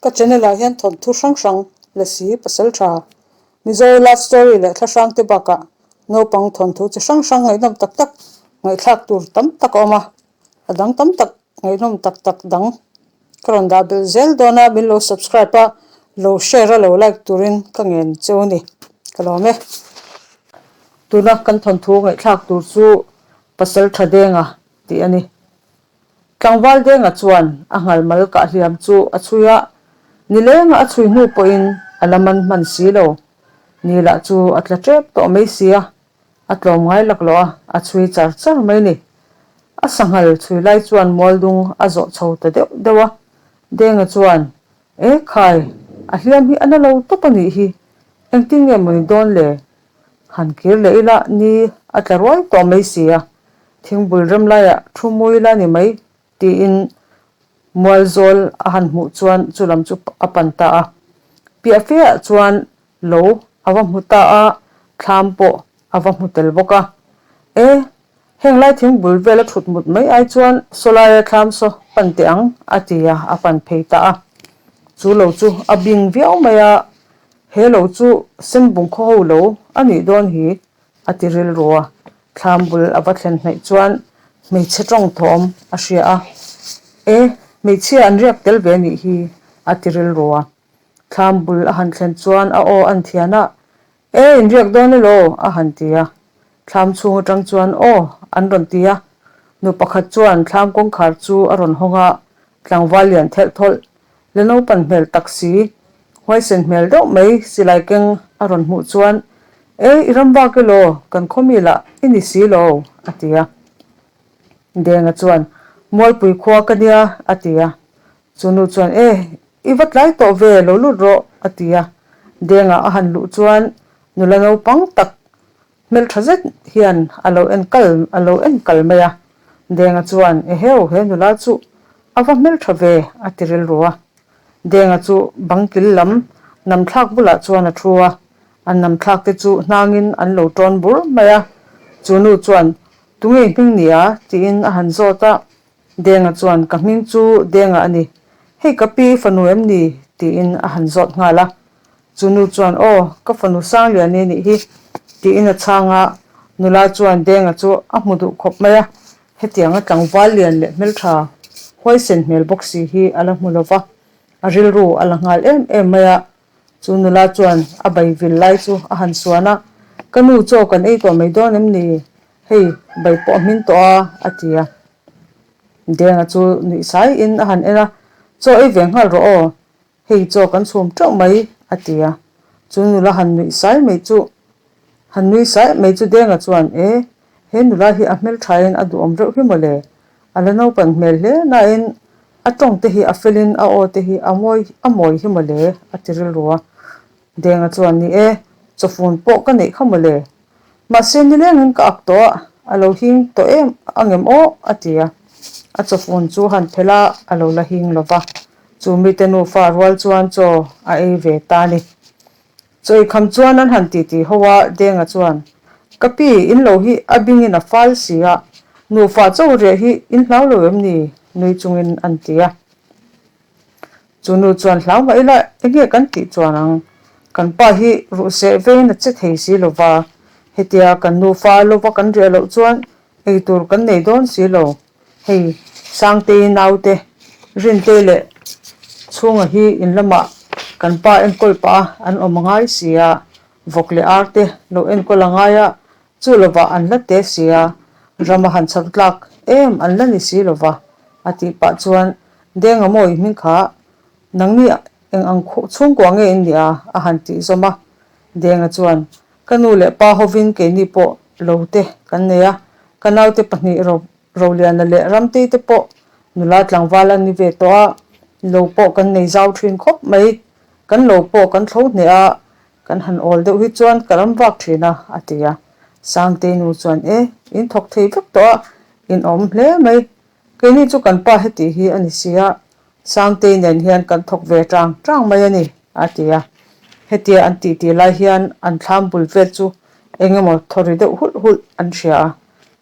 Ka channel ah hian thawnthu hrang hrang, Lasi, Pasaltha, Mizo love story leh thla hrang te bakah naupang thawnthu chi hrang hrang ngaihnawm tak tak ngaihthlak tur tam tak a awm a, a dang tam tak ngaihnawm tak tak dang ka rawn dah belh zel dawn a, min lo subscribe a, lo share a lo like turin ka ngen cheu a ni, ka lawm e. Tuna kan thawnthu ngaihthlak tur chu Pasaltha Denga tih a ni. Tlangval Denga chuan a nghalmal kah hliam chu a chhui a, nilenga a chhui hnu pawhin a la man hman si lo. Ni lah chu a tla tep tawh mai si a, a tlawm ngai laklawh a, a chhui char char mai ni. A sanghal chhui lai chuan mualdung a zawh chho ta deuh deuh a, Denga chuan, E khai, a hliam hi a na lo tawp a nih hi, engtin nge mawni dawn le? Han kir leh ila ni a tla ruai tawh mai si a, thingbul rem laiah thu mui la ni mai tiin Mualzawl a han hmuh chuan chu lam chu a pan ta a. Piah feah chuan lo a va hmu ta a, thlam pawh a va hmu tel bawk a. E, heng lai thingbul vela thut mut mai ai chuan sawlaia thlam saw pan teh ang a ti a, a pan phei ta a. Chu lo chu a bing viau mai a, He lo chu senbung khaw ho lo a nih dawn hi, a ti rilru a. Thlam bul a va thlen hnaih chuan hmeichhe tawng thawm a hria a. E, hmeichhia an riak tel ve nih hi, a ti rilru a. Thlam bul a han thlen chuan a aw an thian a, E, in riak dawn elaw? a han ti a. Thlam chhung atang chuan aw an rawn ti a. Nu pakhat chuan thlam kawngkhar chu a rawn hawng a, tlangval lian thelh thawlh La naupan hmel tak si, huaisen hmel deuh mai silai keng a rawn hmuh chuan, E, i ram bak elaw, kan khaw mi lah i ni si lo, a ti a. Denga chuan, Mualpui khua ka nia, a ti a. Chu nu chuan, E, i va tlai tawh ve, lo lut rawh, a ti a. Denga a han luh chuan nula naupang tak Hmeltha zet hian a lo en kal a lo en kal mai a, Denga chuan Eheu he nula chu a va hmeltha ve a ti rilru a. Denga chu bang kil lam namthlak bulah chuan a thu a, an namthlak te chu hnangin an lo tawn bur mai a. Chu nu chuan Tunge i hming ni a? tiin a han zawt a, Denga chuan Ka hming chu Denga a ni, hei ka pi fanu em ni? tiin a han zawt nghal a. Chu nu chuan, Aw, ka fanu Sangliani nih hi, tiin a chhang a. Nula chuan Denga chu a hmu duh khawp mai a, hetianga tlangval lian leh hmeltha huaisen hmel bawk si hi a la hmu lo va, a rilru a la nghal em em mai a. Chu nula chuan a bai vil lai chu a han suan a, Ka nu chaw kan ei tawh mai dawn em ni? Hei, bai pawh a hmin tawh a, a ti a. Denga chu nuih saiin a han en a, Chaw ei ve nghal rawh aw, Hei chaw kan chhum teuh mai, a ti a. Chu nula han nuih sai mai chu, han nui sai mai chu Denga chuan, E, he nula hi a hmelthain a duhawm reuh hi mawle. A la naupan hmel hle nain a tawng te hi a felin a aw te hi a mawi a mawi hi mawle, a ti rilru a. Denga chuan, Ni e, chawfun pawh ka neih kha mawle. Mahse nilengin ka ak tawh a, a lo hing tawh em angem aw? a ti a. A chawfun chu han phelh a, a lo la hing lo va. Chu mite nufa rual chuan chaw a ei ve ta a ni. Chaw eikham chuan an han titi ho a, Denga chuan, Ka pi, in lo hi a bingin a fal si a, nufa chaw riah hi in hlau lo em ni? nui chungin an ti a. Chu nu chuan hlau mah ila enge kan tih chuan ang, kan pa hi ruhseh vein a che thei si lo va, hetia kan nufa lova kan riah loh chuan ei tur kan nei dawn si lo, hei Sangtei naute Rintei leh Chhunga hi in lamah kan pa enkawl pah a an awm a ngai si a, vawk leh ar te lo enkawl a ngai a, chu lovah an la te si a, ram a han chhak tlak em an la ni si lova a tih pah chuan Denga maw i hming kha nangni eng ang chhungkua nge in nih a? a han tih zawm a. Denga chuan, Ka nu leh pa hovin keini pawh lo te kan nei a, ka naute pahnih ro Roliana leh Ramtei te pawh nula tlangval an ni ve tawh a, lo pawh kan nei zau thin khawp mai. Kan lo pawh kan thlo hneh a, kan han awl deuh hi chuan ka ram vak thin a, a ti a. Sangtei nu chuan, E, in thawk thei vek tawh a, in awm hle mai. Keini chu kan pa heti hi a ni si a, Sangtei nen hian kan thawk ve tang tang mai a ni, a ti a. Hetia an titi lai hian an thlam bul vel chu eng emaw thaw ri deuh hulh hulh an hria a,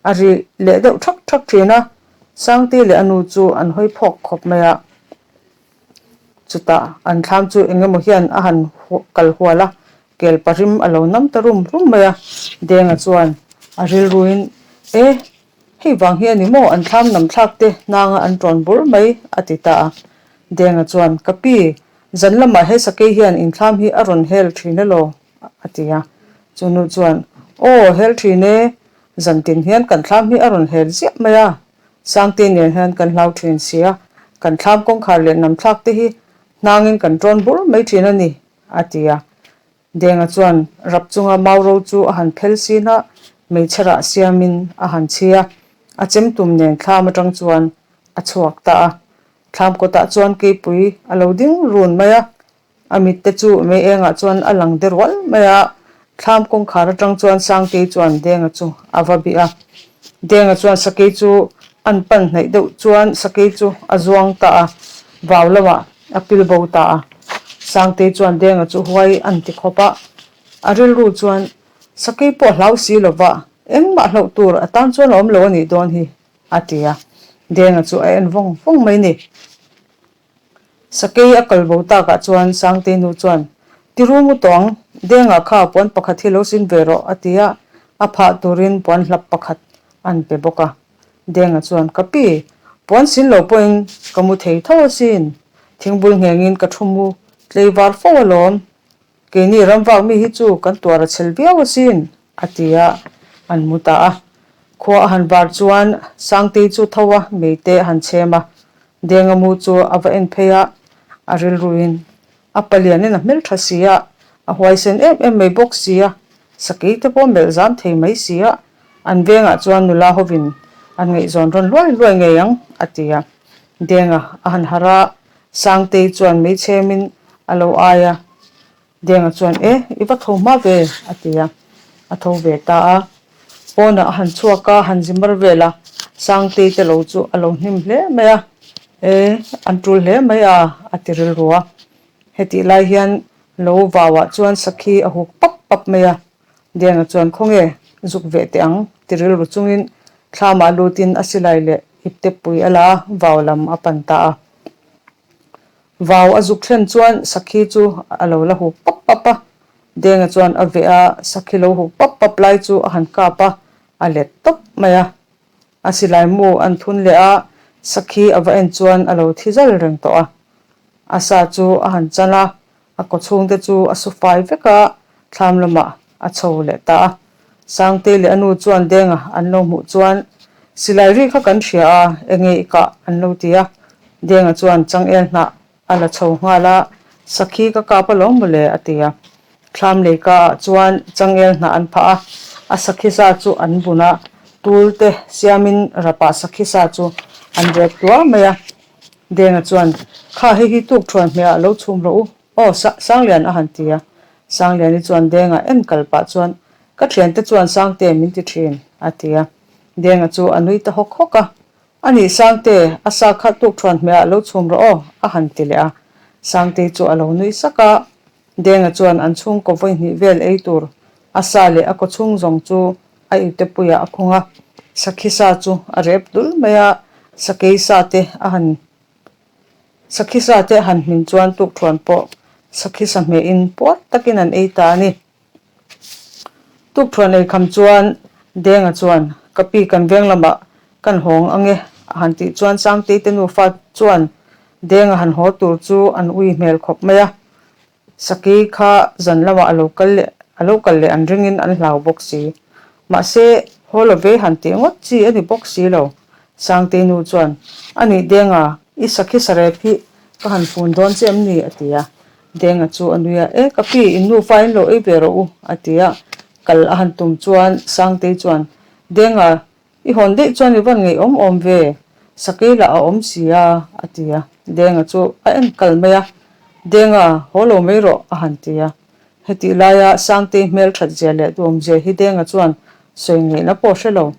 a ri leh deuh thak thak thin a. Sangtei leh a nu chu an hawi phawk khawp mai a. Chutah an thlam chu eng emaw hian a han kal hual a, kel parim a lo nam ta rum rum mai a. Denga chuan a rilruin, E, hei vang hi a ni maw an thlam nam thlak te hnanga an ṭawn bur mai, a ti ta a. Denga chuan, Ka pi, zan lamah he sakei hian inthlam hi a rawn hel ṭhin elaw? a ti a. Chu nu chuan, Aw, hel ṭhin e, zan tin hian kan thlam hi a rawn hel ziah mai a, Sangte nen hian kan hlau ṭhin si a, kan thlam kawngkhar leh namthlak te hi hnangin kan ṭawn bur mai ṭhin a ni, a ti a. Denga chuan rap chunga mau ro chu a han phel sin a, hmeichhe rah siamin a han chhi a, a chem tum nen thlam aṭang chuan a chhuak ta a. Thlam kawtah chuan keipui a lo ding run mai a, A mitte chu mei engah chuan a lang de rual mai a, thlam kawngkhar atang chuan Sangtei chuan Denga chu a va bih a. Denga chuan Sakei chu an pan hnaih deuh chuan Sakei chu a zuang ta a, vau lamah a pil bo ta a. Sangtei chuan Denga chu huai an ti khawp a, a rilru chuan Sakei pawh hlau si lova engmah hlauh tur a tan chuan a awm lo a nih dawn hi a ti a. Denga chu a en vawng vawng mai ni. Sakei a kal bo takah chuan Sangtei nu chuan, Tiru mu tawng, Denga kha puan pakhat hi lo sin ve rawh, a ti a, a phah turin puan hlap pakhat an pe bawk a. Denga chuan, Ka pi, puan sin lo pawhin ka mu thei tho asin, thingbul nghengin ka thu mu tlei var fo alawm, Keini ramvak mi hi chu kan tuar a chhel viau asin, a ti a, an mu ta a. Khua a han var chuan Sangtei chu tho a, meite a han chhem a. Denga mu chu a va en phei a, a rilruin a palianin a hmel tha si a, a huaisen em em mai bawk si a, sakei te pawh melh zam thei mai si a, an vengah chuan nula hovin an ngaihzawn rawn luai luai ngei ang, a ti a. Denga a han harh a, Sangtei chuan mei chhemin a lo ai a, Denga chuan, E, i va tho hma ve, a ti a. A tho ve ta a. Pawnah a han chhuak a, han zi mar vel a, Sangtei te lo chu a lo hnim hle mai a. E, an tul hle mai a, a ti rilru a. Hetih lai hian lo vauah chuan sakhi a huk pap pap mai a. Denga chuan, Khawnge, zuk veh teh ang, ti rilru chungin thlamah lutin a silai leh ipte pui a la a, vau lam a pan ta a. Vau a zuk thlen chuan sakhi chu a lo la huk pap pap a, Denga chuan a veh a, sakhi lo huk pap pap lai chu a han kap a, a let tawp mai a. A silai mu an thun leh a, sakhi a va en chuan a lo thi zal reng tawh a. A sa chu a han chan a, A kawchhungte chu a su fai vek a, thlam lamah a chho leh ta a. Sangtei leh a nu chuan Denga an lo hmuh chuan, Silai ri kha kan hria a, enge i kah? an lo ti a. Denga chuan changel hnah a la chho nghal a, Sakhi ka kap alawm mawle, a ti a. Thlam leika ah chuan changel hnah an phah a, a sakhi sa chu an bun a, tul te siamin rapah sakhi sa chu an rep tuar mai a. Denga chuan, Kha hei hi tuk thuan hmehah lo chhum rawh u, aw Sa Sanglian a han ti a. Sangliani chuan Denga en kal pah chuan, Ka thiante chuan Sangte min ti thin, a ti a. Denga chu a nui ta hawk hawk a. A nih Sangte, a sa kha tuk thuan hmehah lo chhum rawh aw, a han ti leh a. Sangtei chu a lo nui sak a. Denga chuan an chhungkaw vawi hnih vel ei tur a sa leh a kawchhung zawng chu a ipte puiah a khung a, sakhi sa chu a rep dul mai a, sakei sa te a han sakhi sa te a han hmin chuan tukthuan pawh sakhi sa hmehin puar takin an ei ta a ni. Tukthuan ei kham chuan Denga chuan, Ka pi kan veng lamah kan hawng ange a han tih chuan Sangtei te nufa chuan Denga han haw tur chu an ui hmel khawp mai a, Sakei kha zan lamah a lo kal leh a lo kal leh an ringin an hlau bawk si. Mahse, haw lo ve han tih ngawt chi a ni bawk si lo. Sangtei nu chuan, A nih Denga, i sakhi sarep hi ka han fun dawn che em ni? a ti a. Denga chu a nui a, E ka pi, in nufa in lo ei ve rawh u, a ti a. Kal a han tum chuan Sangtei chuan, Denga, I hawn daih chuan i van ngeiawm awm ve, sakei lah a awm si a, a ti a. Denga chu a en kal mai a, Denga, haw lo mai rawh, a han ti a. Hetih laia Sangtei hmel that zia leh duhawm zia hi Denga chuan sawi ngaihna pawh hre lo.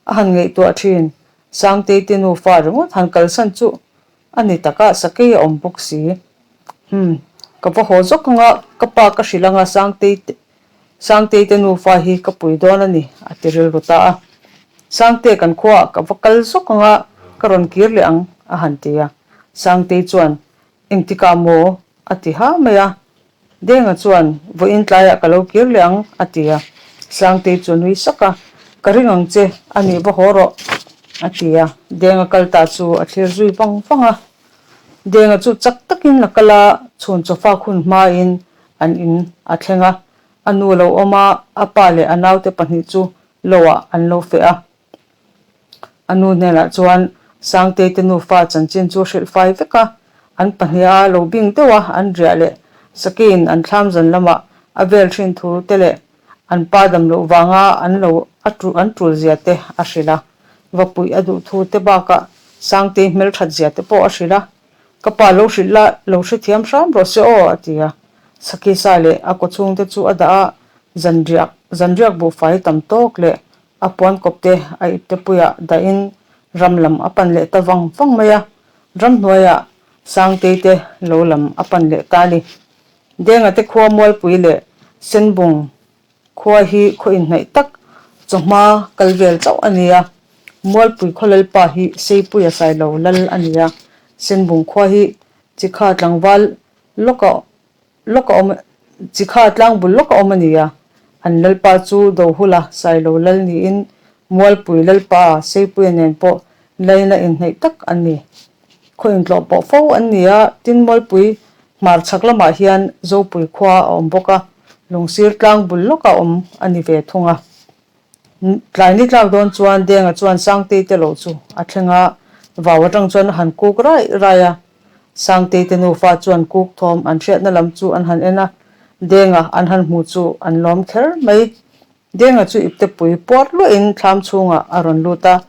A han ngaihtuah thin, Sangtei te nufa ringawt han kalsan chu a ni taka sakei a awm bawk si. Umm, ka va haw zawk anga ka pa ka hrilh anga Sangtei te Sangtei te nufa hi ka pui dawn a ni, a ti rilru ta a. Sangte kan khuaah ka va kal zawk anga ka rawn kir leh ang, a han ti a. Sangtei chuan, Engtikah maw? a ti ha mai a. Denga chuan, Vawiin tlaiah ka lo kir leh ang, a ti a. Sangtei chu a nui sak a, Ka ring ang che, a nih va haw rawh, a ti a. Denga kal ta chu a thlir zui vang vang a. Denga chu chak takin a kal a, chhun chawfak hun hmain an in a thleng a. A nu lo awm a, a pa leh a naute pahnih chu loah an lo feh a. A nu hnenah chuan Sangtei te nufa chanchin chu a hrilh fai vek a, an pahniha lo bing deuh a an riah leh Sakeiin an thlam zan lamah a vel thin thu te leh an pa dam loh vanga an lo a an tul zia te a hrilh a. Va puih a duh thu te bakah Sangtei hmelthat zia te pawh a hrilh a. Ka pa lo hrilh la, lo hrethiam hram rawh se aw, a ti a. Sakei sa leh a kawchhung te chu a dah a, zanriak zanriak buhfai tam tawk leh A puan kawp te a ipte puiah dahin ram lam a pan leh ta vang vang mai a, ramhnuaiah Sangtei te lo lam a pan leh ta a ni. Denga te khua Mualpui leh Senbung khua hi khaw inhnaih tak chawhma kal vel chauh a ni a, Mualpui khaw lalpa hi Seipuia Sailo lal a ni a, Senbung khua hi Chikha tlangval lawka Lawk a awm, Chikha tlang bul lawk a awm a ni a, an lalpa chu Dohula Sailo lal niin Mualpui lalpa Seipuia nen pawh laina inhnaih tak an ni. Khaw intlawh pawh fo an ni a, tin Mualpui hmar chhak lamah hian Zopui khua a awm bawk a, Lungsir tlang bul lawk a awm a ni ve thung a. Tlai ni tlak dawn chuan Denga chuan Sangtei te lo chu a thleng a, vau atang chuan a han kuk rai rai a. Sangtei te nufa chuan kuk thawm an hriatna lam chu an han en a, Denga an han hmu chu an lawm kher mai. Denga chu iptepui puar luahin thlam chhungah a rawn lut a,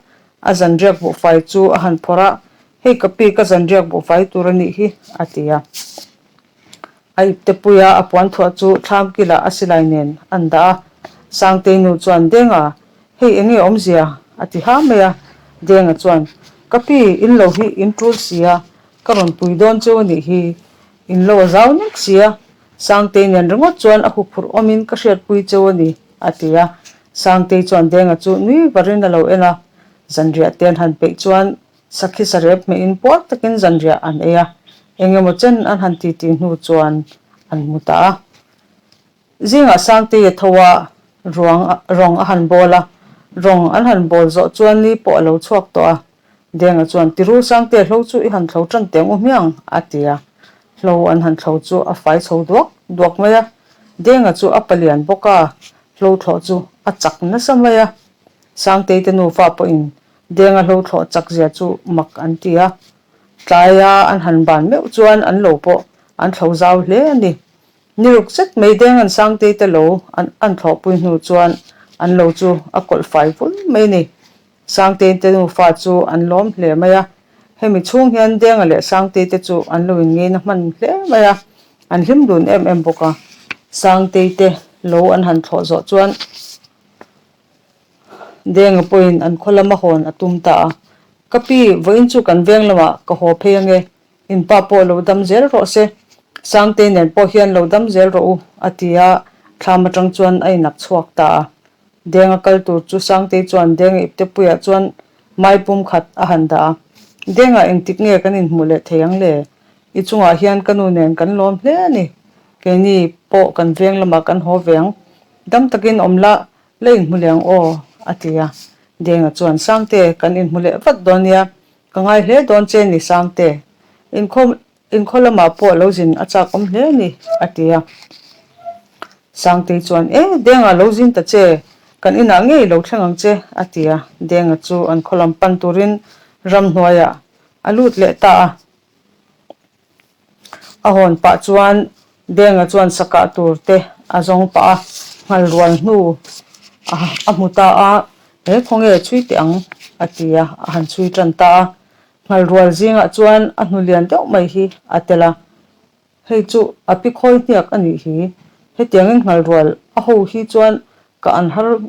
a zanriak buhfai chu a han phawrh a, Hei ka pi ka zanriak buhfai tur a nih hi, a ti a. A iptepuia a puan thuah chu thlam kilah a silai nen an dah a. Sangtei nu chuan, Denga, hei eng nge awmzia? a ti ha mai a. Denga chuan, Ka pi, in lo hi in tul si a, ka rawn pui dawn cheu a nih hi. In lo a zau nek si a. Sangtei nen ringawt chuan a huphurh awmin ka hriatpui cheu a ni, a ti a. Sangtei chuan Denga chu nui varin a lo en a. Zanriah te an han peih chuan Sakhi sarep hmeiin puar takin zanriah an ei a, eng emaw chen an han titi hnu chuan an hmu ta a. Zingah Sangtei a tho a, ruang rawng a han bawl a, rawng an han bawl zawh chuan ni pawh a lo chhuak tawh a. Denga chuan, Tiru Sangte hlo chu i han thlo tan teng u hmiang, a ti a. Hlo an han thlo chu a fai chho duak duak mai a. Denga chu a palian bawk a, hlo thlawh chu a chak nasa mai a. Sangtei te nufa pawhin Denga hlo thlawh chak zia chu mak an ti a, tlaia an han ban meuh chuan an lo pawh an thlo zau hle a ni. Ni ruk zet mai Deng an Sangtei te lo an an thlawhpui hnu chuan an lo chu a kawlh fai vul mai a ni. Sangtei te nufa chu an lawm hle mai a, hemi chhung hian Denga leh Sangtei te chu an lo inngeina hman hle mai a, an hlim dun em em bawk a. Sangtei te lo an han thlawh zawh chuan Denga pawhin an khaw lama hawn a tum ta a, Ka pi, vawiin chu kan veng lamah ka haw phei ange, in pa pawh lo dam zel rawh se, Sangtei nen pawh hian lo dam zel rawh u, a ti a, thlam atang chuan a inak chhuak ta a. Denga kal tur chu Sangtei chuan Denga iptepuiah chuan mai pum khat a han dah a, Denga engtik nge kan inhmuh leh thei ang le? I chungah hian ka nu nen kan lawm hle a ni, keini pawh kan veng lamah kan haw ve ang, dam takin awm la, La inhmu leh ang aw, a ti a. Denga chuan, Sangte, kan inhmu leh vat dawn nia, ka ngai hle dawn che ni Sangte. Inkhaw inkhaw lamah pawh lo zin a chak awm hle ni, a ti a. Sangtei chuan, E, Denga lo zin ta che, kan inah ngei lo thleng ang che, a ti a. Denga chu an khaw lam pan turin ramhnuaiah a lut leh ta a. A hawn pah chuan Denga chuan sakah tur te a zawng pah a, nghal rual hnu a hmu ta a, He khawnge chhui teh ang a ti a, a han chhui tan ta a. Nghal rual zingah chuan a hnu lian deuh mai hi a tel a, Hei chu a pi khawi hniak a nih hi, hetiangin nghal rual a ho hi chuan Ka an har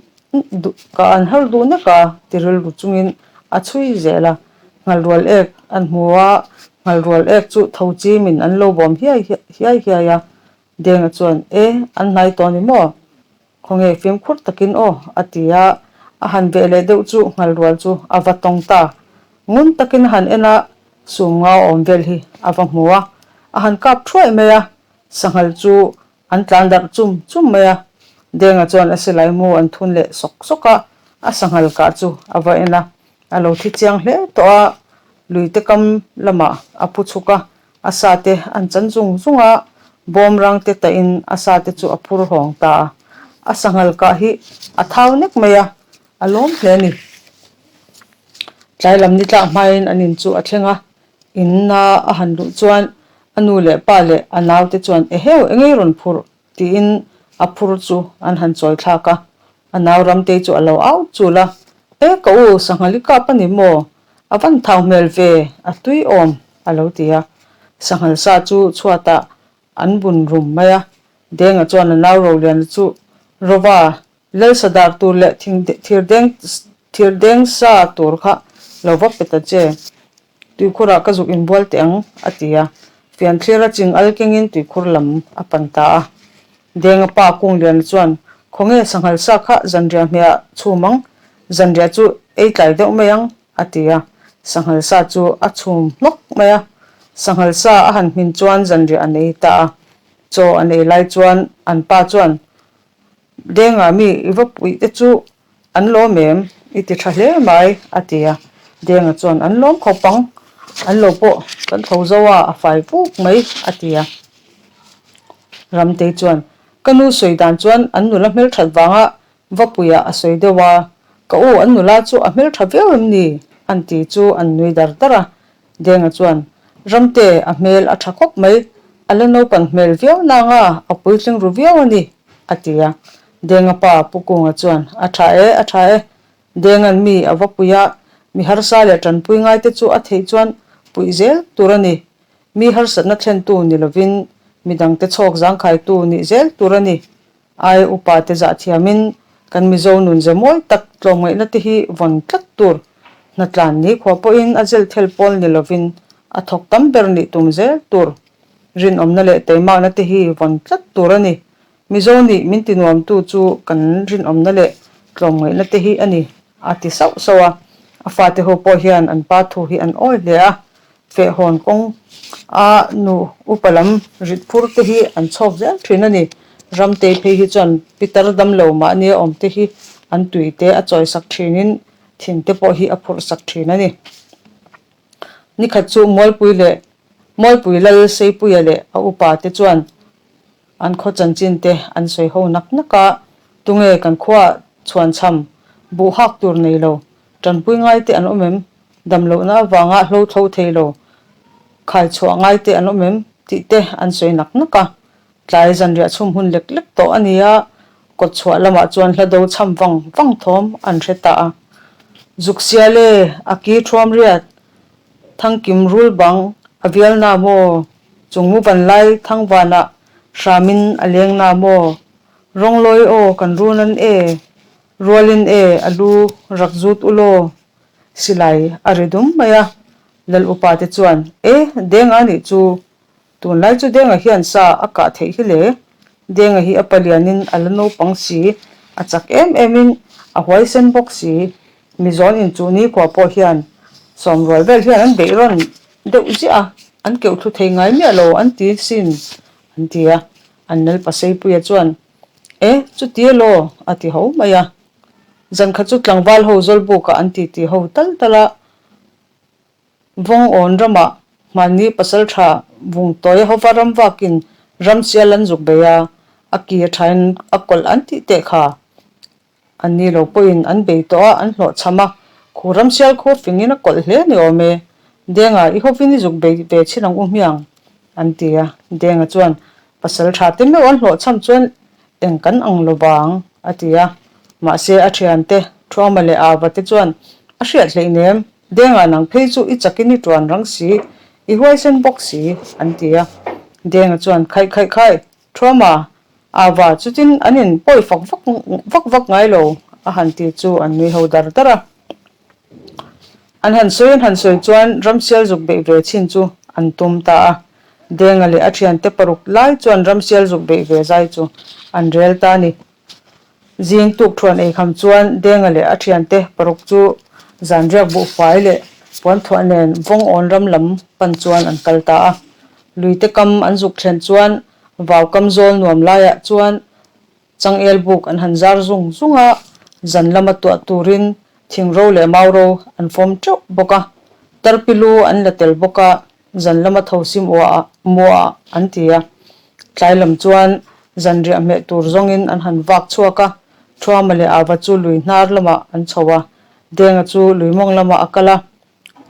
ka an har duh nek a, ti rilru chungin a chhui zel a. Nghalrual ek an hmu a, nghalrual ek chu tho chimin an lo bawm hiai hiai hiai a. Denga chuan, E, an hnai tawh ni maw? Khawnge fimkhur takin aw, a ti a. A han veh leh deuh chu nghalrual chu a va tawng ta. Ngun takin a han en a, sum ngau awm vel hi a va hmu a. A han kap thuai mai a, sanghal chu an tlan darh chum chum mai a. Denga chuan a silai mu an thun leh sawk sawk a, a sanghal kah chu a va en a. A lo thi chiang hle tawh a, luite kam lamah a pu chhuk a, a sa te an chan zung zung a, bawm rang te tahin a sa te chu a phur hawng ta a. A sanghal kah hi a thau nek mai a, a lawm hle a ni. Tlai lam ni tlak hmain an in chu a thleng a, in na a han luh chuan a nu leh pa leh a naute chuan eheu engei rawn phurh tiin a phur chu an han chawi thlak a, a nau Ramtei chu a lo au chul a, E ka u, sanghal i kap a ni maw? A van thau hmel ve, a tui awm a lo ti a. Sanghal sa chu chhuatah an bun rum mai a, Denga chuan a nau Roliana chu Rova Lalsa dar tur leh thirdeng thirdeng sa tur kha lo va pe ta che. Tuikhurah ka zuk inbual teh ang, a ti a. Fianthlir a ching al kengin tuikhur lam a pan ta a. Denga pa Kungliana chuan, Khawnge sanghal sa kha zanriah hmehah chhum ang, zanriah chu ei tlai deuh mai ang, a ti a. Sanghal sa chu a chhum hlawk mai a. Sanghal sa a han hmin chuan zanriah an ei ta a. Chaw an ei lai chuan an pa chuan, Denga mi i va puih te chu an lawm em? I ti tha hle mai, a ti a. Denga chuan an lawm khawp ang, an lo pawh kan tho zo a, a fai vuk mai, a ti a. Ramtei chuan, Ka nu sawi dan chuan an nula hmelthat vanga va puiah a sawi deuh a, ka u an nula chu a hmeltha viau em ni? an ti chu an nui dar dar a. Denga chuan, Ramte, a hmel a tha khawp mai, a la naupan hmel viau nang a, a puitling ru viau a ni, a ti a. Denga pa Pu Kunga chuan, A tha e, a tha e. Denga'n mi a va pui a, mi harsa leh tanpui ngaite chu a theih chuan puih zel tur a ni. Mi harsatna thlentu ni lovin mi dangte chhawk zangkhaitu nih zel tur a ni. Ai upa te zah thiamin kan Mizo nun ze mawi tak tlawmngaihna te hi vawn tlat tur hnatlan ni khua pawhin a zel thel pawl ni lovin a thawk tam ber nih tum zel tur rinawmna leh teimakna te hi vawn tlat tur a ni. Mizo nih min ti nuamtu chu kan rinawmna leh tlawmngaihna te hi a ni a ti sauh sauh a. A fate ho pawh hian an pa thu hi an awi hle a, Fehhawn kawng a nu upa lam rit phur te hi an chhawk zel thin a ni. Ramtei phei hi chuan pitar damlo mahni a awm te hi an tui te a chawi sak thinin thin te pawh hi a phurh sak thin a ni. Nikhat chu Mualpui leh Mualpui Lal Seipuia leh a upa te chuan An khaw chanchin te an sawi ho nak nak a, tunge kan khuaah chhuan chham, buh hak tur nei lo, tanpui ngai te an awm em, dam lohna avanga hlo thlo thei lo, khai chhuah ngai te an awm em tih te an sawi nak nak a. Tlai zanriah chhum hun lek lek tawh a ni a, kawt chhuah lamah chuan hla do chham vang vang thawm an hre ta a. Zuk sial e, a ki thuam riat, Thangkim rul bang a vial na maw? Chung mu van lai thangvanah hramin a leng na maw? Rawnglawi aw kan run an e, rualin e a lu rak zut u law? Silai a ri dum mai a, Lal upa te chuan, E, Denga nih chu, Tunlai chu Denga hian sa a kah theih hi le. Denga hi a palianin a la naupang si, a chak em emin a huaisen bawk si. Mizawn inchuh nikhua pawh hian sawmrual vel hian an beih rawn deuh ziah a, an keuh thlu thei ngai miah lo an ti sin an ti a. An Lalpa Seipuia chuan, E, chuti elaw? a ti ho mai a. Zankhat chu tlangval ho Zawlbukah an titi ho tal tal a. Vawngawn ramah hmanni pasaltha Vungtawi hova ram vakin ram sial an zuk bei a, a ki a thain a kawlh an tih teh kha. An ni lo pawhin an bei tawh a, an hlawhchham a, khu ram sial khu fingin a kawlh hle ni awm e. Denga, i hovin i zuk bei ve chin ang u hmiang, an ti a. Denga chuan, Pasaltha te meuh an hlawhchham chuan eng kan ang lo vang, a ti a. Mahse a thiante, Thuama leh Ava te chuan a hriat hleihnem. Denga nang phei chu i chakin i tuan rang si, i huaisen bawk si, an ti a. Denga chuan, Khaih khaih khai, Thuama, Ava chutin an in pawi fak vak vak vak ngai lo, a han ti chu an nui ho dar dar a. An han sawi an han sawi chuan Ramsial zuk beih ve chin chu an tum ta a. Denga leh a thiante paruk lai chuan Ramsial zuk beih ve zai chu an rel ta a ni. Zing tuk thuan ei kham chuan Denga leh a thiante paruk chu zanriak buhfai leh puanthuah nen Vawngawn ram lam pan chuan an kal ta a. Luite kam an zuk thlen chuan vau kam zawl nuam laiah chuan changel buk an han zar zung zung a, zan lama tuah turin thingro leh mauro an fawm teuh bawk a, tarpilu an la tel bawk a, zan lama thosim uah muah an ti a. Tlai lam chuan zanriah hmeh tur zawngin an han vak chhuak a, Thuama leh Ava chu lui hnar lamah an chho a, Denga chu lui mawng lamah a kal a.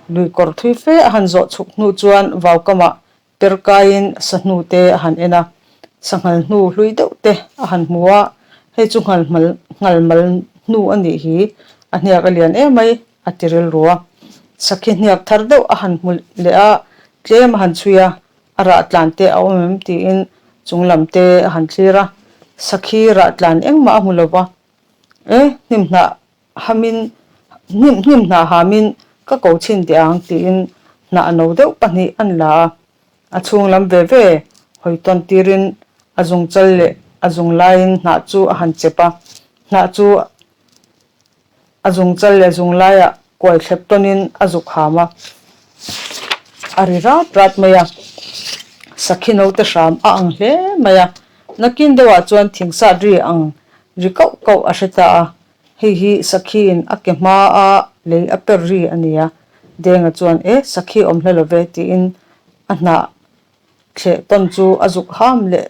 Lui kawr thui fe a han zawh chhuk hnu chuan vaukamah per kaiin sahnu te a han en a, sanghal hnu hlui deuh te a han hmu a, hei chu nghal hmal nghal mal hnu a nih hi, a hniak a lian em mai a ti rilru a. Sakhi hniak thar deuh a han hmu leh a, tlem a han chhui a, a rah tlan te a awm em tiin chung lam te a han thlir a, sakhi rah tlan engmah a hmu lo va, e hnim hnah hamin hnim hnim hnah hamin ka ko chhin teh ang tiin hnah no deuh pahnih an la a, a chhung lam ve ve hawi tawn tirin a zung chal leh a zung laiin hnah chu a han chep a, hnah chu a zung chal leh zung laiah kuai thlep tawnin a zuk ham a, a ri rat rat mai a, sakhi naute hram a ang hle mai a, nakin deuhah chuan thingsat ri ang ri kauh kauh a hre ta a. Hei hi Sakhiin a ke hma a lei a per ri a ni a, Denga chuan e, Sakhi awm hla lo ve tiin a hnah thleh tawn chu a zuk ham leh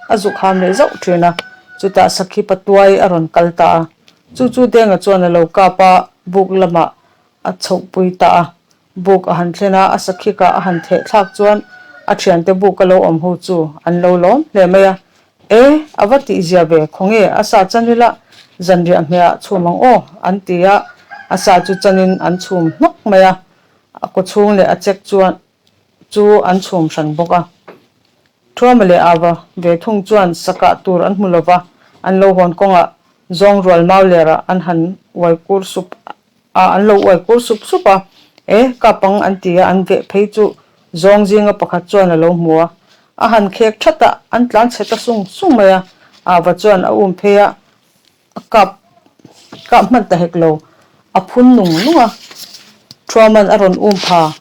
a zuk ham leh zauh thin a, chutah Sakhi patuai a rawn kal ta a, chu chu Denga chuan a lo kap a, buk lamah a chhohpui ta a, Buk a han thlen a, a sakhikah a han theh thlak chuan a thiante buk a lo awm ho chu an lo lawm hle mai a. E, a va tih zia ve, khawnge a sa chan ila zanriah hmehah chhum ang aw, an ti a, a sa chu chanin an chhum hnawk mai a, a kawchhung leh a chek chuan chu an chhum hran bawk a. Thuama leh Ava ve thung chuan sakah tur an hmu lova, an lo hawn kawngah zawngrual mau lerah an han uai kur sup a, an lo uai kur sup sup a, E, kapang an ti a, an veh phei chu zawng zinga pakhat chuan a lo hmu a, a han khek that a, an tlan chhe ta sung sung mai a, Ava chuan a um phei a, a kap kap hman ta hek lo, a phun nung nung a, Thuaman a rawn um pha,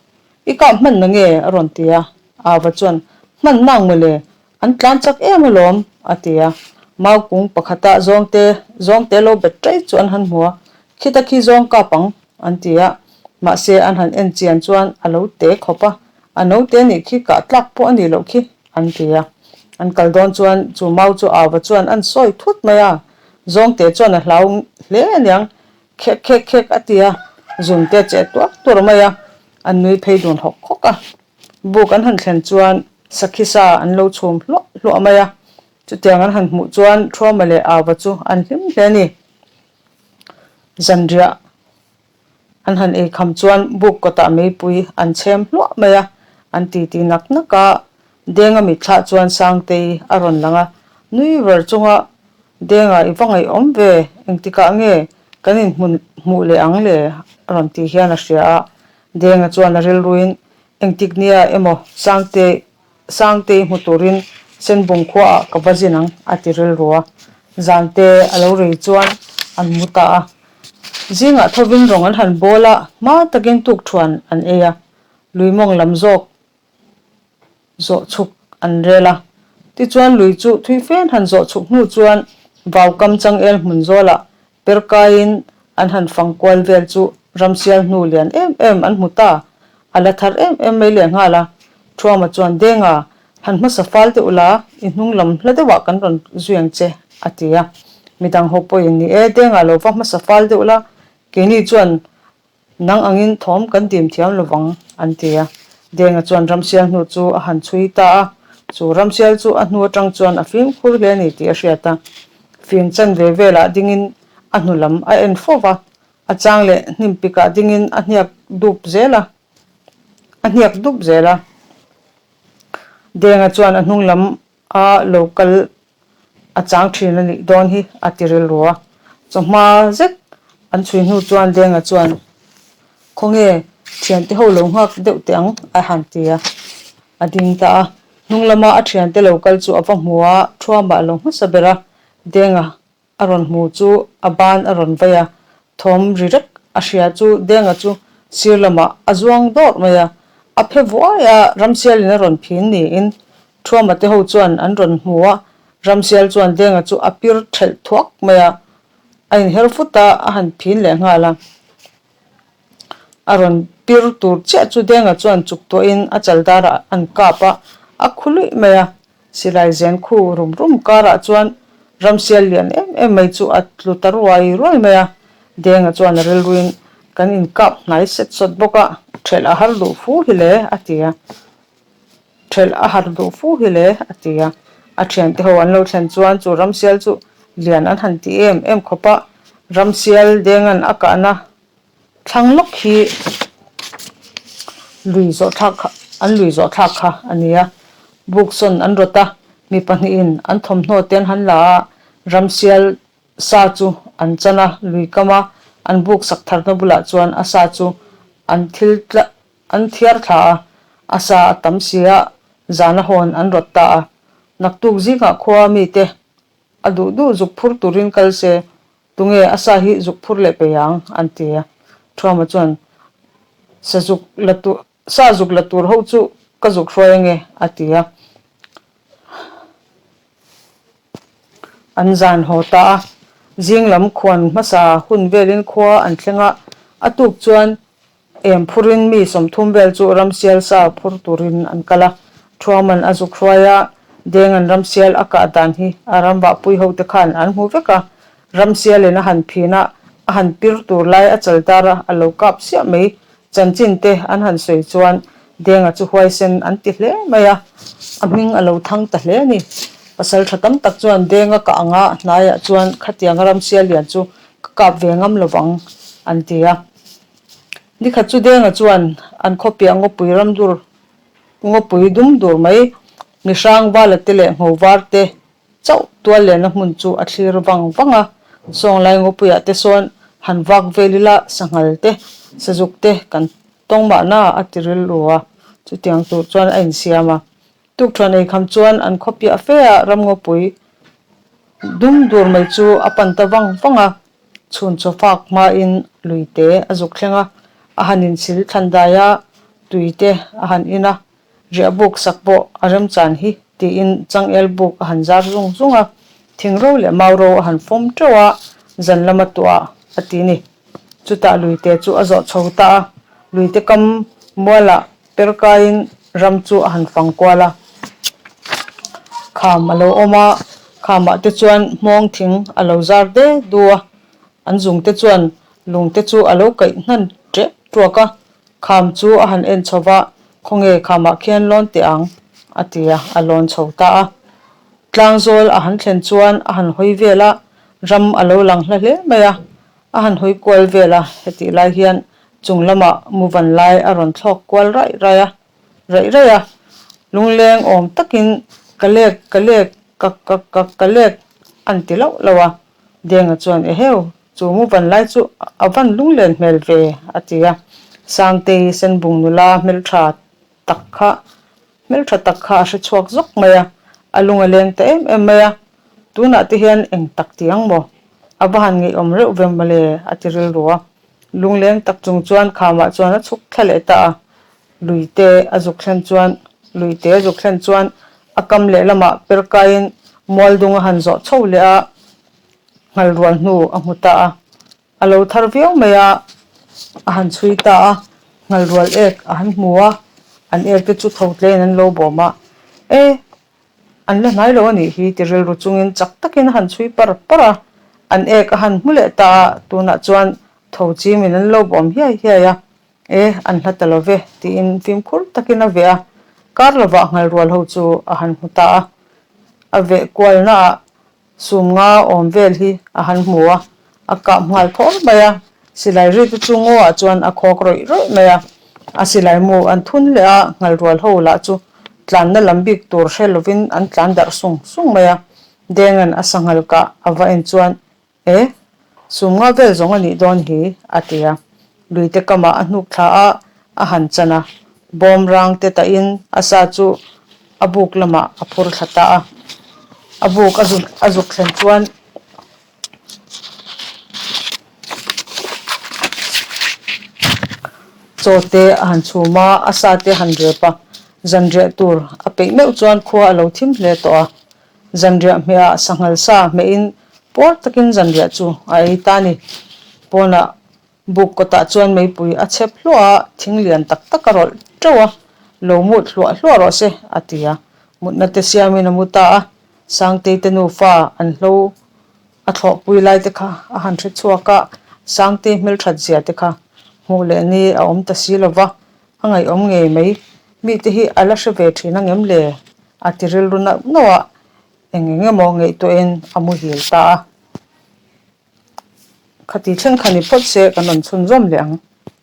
I kap hman na nge? a rawn ti a, Ava chuan, Hman nang mawle, An tlan chak em alawm, a ti a. Mau kung pakhata zawngte zawngte lo bet ṭai chu an han hmu a, khita khi zawng kap ang, an ti a. Mahse, an han en chian chuan a lo te khawp a, a note nih khi kah tlak pawh a nih loh khi, an ti a. An kal dawn chuan chu mau chu Auva chuan an sawi thut mai a, zawngte chuan a hlau hle aniang, khek khek khek a ti a, zunte cheh tuar tuar mai a, an nui phei dun hawk hawk a. Buk an han thlen chuan sakhi sa an lo chhum hluah hluah mai a, chutiang an han hmuh chuan Thuama leh Auva chu an hlim hle a ni. Zanriah an han ei kham chuan buk kawtah meipui an chhem hluah mai a, an titi nak nak a, Denga mitthlah chuan Sangtei a rawn lang a, nui ver chunga Denga i va ngaihawm ve, engtikah nge kan inhmu hmuh leh ang le? a rawn tih hian a hria a, Denga chuan a rilruin engtik nia emaw Sangte Sangtei hmu turin Senbung khuaah ka va zin ang a ti rilru a. Zante a lo rei chuan an mu ta a. Zingah thovin rawng an han bawl a, hma takin tukthuan an ei a. Lui mawng lam zawk zawh chhuk an rel a. Tichuan lui chu thui fen han zawh chhuk hnu chuan vaukam changel hmun zawlah Per kaiin an han fang kual vel chu ramsial hnu lian em em an hmu ta, a la thar em em mai leh nghal a. Thuama chuan, Denga, han hmasa fal deuh la, i hnung lam hla deuhah kan rawn zui ang che, a ti a. Midang ho pawhin, Ni e, Denga lo va hmasa fal deuh la, keini chuan Nang angin thawm kan dim thiam lo vang, an ti a. Denga chuan ramsial hnu chu a han chhui ta a. Chu ramsial chu a hnu atang chuan a fimkhur hle a ni tih a hriat a. Fing chan ve velah dingin a hnu lam a en fo va, a chang leh hnim pikah dingin a hniak dup zel a, a hniak dup zel a. Denga chuan a hnung lam a lo kal a chang thin a nih dawn hi a ti rilru a. Chawhma zet an chhui hnu chuan Denga chuan, Khawnge thiante ho lo nghak deuh teh ang a han ti a. A ding ta a, hnung lama a thiante lo kal chu a va hmu a, Thuama a lo hmasa ber a, Denga a rawn hmu chu a ban a rawn vai a, thawm ri rek a hria chu Denga chu sir lamah a zuang dawrh mai a. A phe vuai a, Ramsialin a rawn phin niin Thuama te ho chuan an rawn hmu a, Ramsial chuan Denga chu a pir thelh thuak mai a, a inher fut a, a han phin leh nghal a. A rawn pir tur chiah chu Denga chuan chuk tuahin a chal darah an kap a, a khu luih mai a. Silai zen khu rum rum karah chuan Ramsial lian em em mai chu a tlu ta ruai ruai mai a. Denga chuan a rilruin kan inkap hnai set sawt bawk a, thelh a har duh fu hi le a ti a. Thelh a har duh fu hi le a ti a. A thiante ho an lo thlen chuan chu Ramsial chu lian an han ti em em khawp a, Ramsial Denga'n a kahna Thlang lawk hi lui zawh thlak kha an lui zawh thlak kha a ni a, buk sawn an rawt a, mi pahnihin an thawmhnaw te an han la a, ramsial sa chu an chan a, lui kama an buk sak tharna bulah chuan a sa chu an thil tla an thiar thla a, a sa a tam si a, zana hawn an rawt ta a, naktuk zingah khua mite a duh duh zuk phur turin kal se Tunge a sa hi zuk phur leh peih ang? an ti a. Thuama chuan, Sa zuk la tur, sa zuk la tur ho chu ka zuk hruai ange, a ti a. An zan haw ta a. Zing lam khuan hmasa hun velin khua an thleng a, a tuk chuan Em phurin mi 30 vel chu ramsial sa phur turin an kal a, Thuaman a zuk hruai a, Dengan ramsial a kah dan hi a ramvahpui hote khan an hmu vek a, ramsialin a han phin a, a han pir tur lai a chal dar a, a lo kap siah mai, chanchin te an han sawi chuan Denga chu huaisen an ti hle mai a, a hming a lo thang ta hle a ni. Pasal tha tam tak chuan Denga kah anga hnaiah chuan khatianga ramsial lian chu ka kap ve ngam lovang an ti a. Nikhat chu Denga chuan an khawpiah ngawpui ram dur, ngawpui dum dur mai, mi hrang vala te leh ngho var te chauh tual lehna hmun chu a thlir vang vang a. Sawnglai ngawpuiah te sawn han vak vel ila sanghal te, sazuk te kan tawng mahna a ti rilru a, chutiang tur chuan a insiam a. Tukṭhuan eikham chuan an khawpiah fe a ramngawpui dum dur mai chu a pan ta vang vang a, chhun chaw fak hmain lui te a zuk thleng a, a han insil thlan dai a, tui te a han in a, riah buk sak pawh a remchan hi tiin changel buk a han zar zung zung a, thingro leh mauro a han fawm teuh a, zan lama tuah a ti ni. Chutah luite chu a zawh chho ta a, luite kam mualah Perkaiin ram chu a han fang kual a, kham a lo awm a, khamah te chuan hmawng thing a lo zar de du a, an zung te chuan lung te chu a lo kaih hnan tep tuak a, kham chu a han en chho va, khawnge khamah khian lawn teh ang a ti a, a lawn chho ta a. Tlangzawl a han thlen chuan a han hawi vel a, ram a lo lang hla hle mai a, A han hawi kual vel a, hetih lai hian chung lamah muvan lai a rawn thlawk kual raih raih a, raih raih a, lungleng awm takin ka lek, ka lek, kak kak kak ka lek an ti lauh lauh a. Denga chuan eheu, chu muvan lai chu a van lunglen hmel ve a ti a. Sangtei senbung nula hmeltha tak kha Hmeltha tak kha a hre chhuak zawk mai a, a lung a leng ta em em mai a, tunah te hian eng tak ti ang maw? A va han ngeiawm reuh ve mawle a ti rilru a, lungleng tak chung chuan khamah chuan a chhuk thla leh ta a, lui te a zuk thlen chuan lui te a zuk thlen chuan a kam lehlamah per kaiin mualdung a han zawh chho leh a, nghal rual hnu a hmu ta a. A lo thar viau mai a, a han chhui ta a, nghal rual ek a han hmu a, an ek te chu tho tlein an lo bawm a, E, an la hnai lo a nih hi ti rilru chungin chak takin a han chhui par par a, an ek a han hmu leh ta a, tunah chuan tho chimin an lo bawm hiai hiai a, E, an hla ta lo ve tiin fimkhur takin a veh a, kar lovah nghal rual ho chu a han hmu ta a, a veh kualnaah Sum nga awm vel hi a han hmu a, a kap nghal thawr mai a, silai ri te chu ngaw ah chuan a khawk rawih rawih mai a, a silai mu an thun leh a, nghal rual ho lah chu tlanna lam bik tur hre lovin an tlan darh sung sung mai a, Denga'n a sanghal kah a va en chuan E, sum nga vel zawng a nih dawn hi, a ti a. Luite kamah a hnuk thla a, a han chan a. Bawm rang te tahin a sa chu a buk lamah a phur thla ta a. A buk a zuk a zuk thlen chuan Chaw te a han chhum a, a sa te a han rep a, zanriah tur a peih meuh chuan khua a lo thim hle tawh a. Zanriah hmehah sanghal sa hmehin puar takin zanriah chu a ei ta a ni. Pawnah buk kawtah chuan meipui a chhep hluah a, thing lian tak tak a rawlh teuh a, lo mut hluah hluah rawh se a ti a. Mutna te siamin a mu ta a, Sangtei te nufa an hlo A thlawhpui lai te kha a han hre chhuak a, Sangte hmelthat zia te kha hmuh leh ni a awm ta si lo va, a ngaihawm ngei mai. Mite hi a la hre ve thin angem le? A ti rilru nauh nauh a, eng eng emaw ngaihtuahin a muhil ta a. Khati thleng kha ni phawt se kan rawn chhunzawm leh ang.